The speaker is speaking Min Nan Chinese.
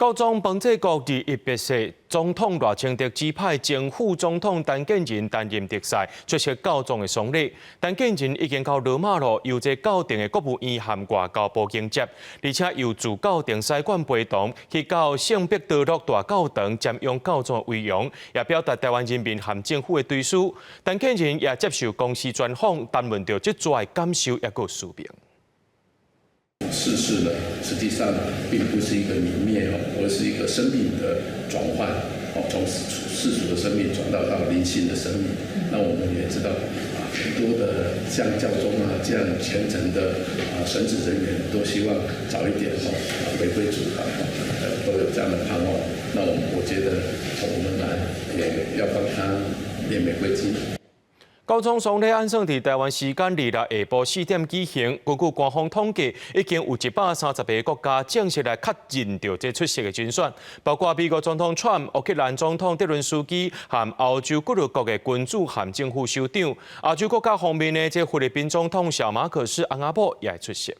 教宗方濟各佇一別世總統賴清德指派前副總統陳建仁擔任特使出席教宗的喪禮。陳建仁已經到羅馬囉，由這教廷的國務院和外交部迎接，而且由駐教廷使館陪同去到聖彼得祿大教堂瞻仰教宗的遺容，也表達台灣人民和政府的追思。陳建仁也接受公視專訪，談論著這逝的感受抑閣使命。逝世呢，實際上並不是一個泯滅哦，而是一個生命的轉換哦，從世俗的生命轉到靈性的生命。那我們也知道啊，很多的像教宗啊這樣虔誠的啊神職人員，都希望早一點哦回歸主啊，都有這樣的盼望。那我覺得從我們來也要幫他念玫瑰經。教宗喪禮按算佇台灣時間26下晡4點舉行。根據官方統計，已經有130個國家正式來確認著這出席的人選，包括美國總統川普、烏克蘭總統澤倫斯基和歐洲幾个國的君主和政府首長。亞洲國家方面呢，這菲律賓總統小馬可斯翁仔某也會出席。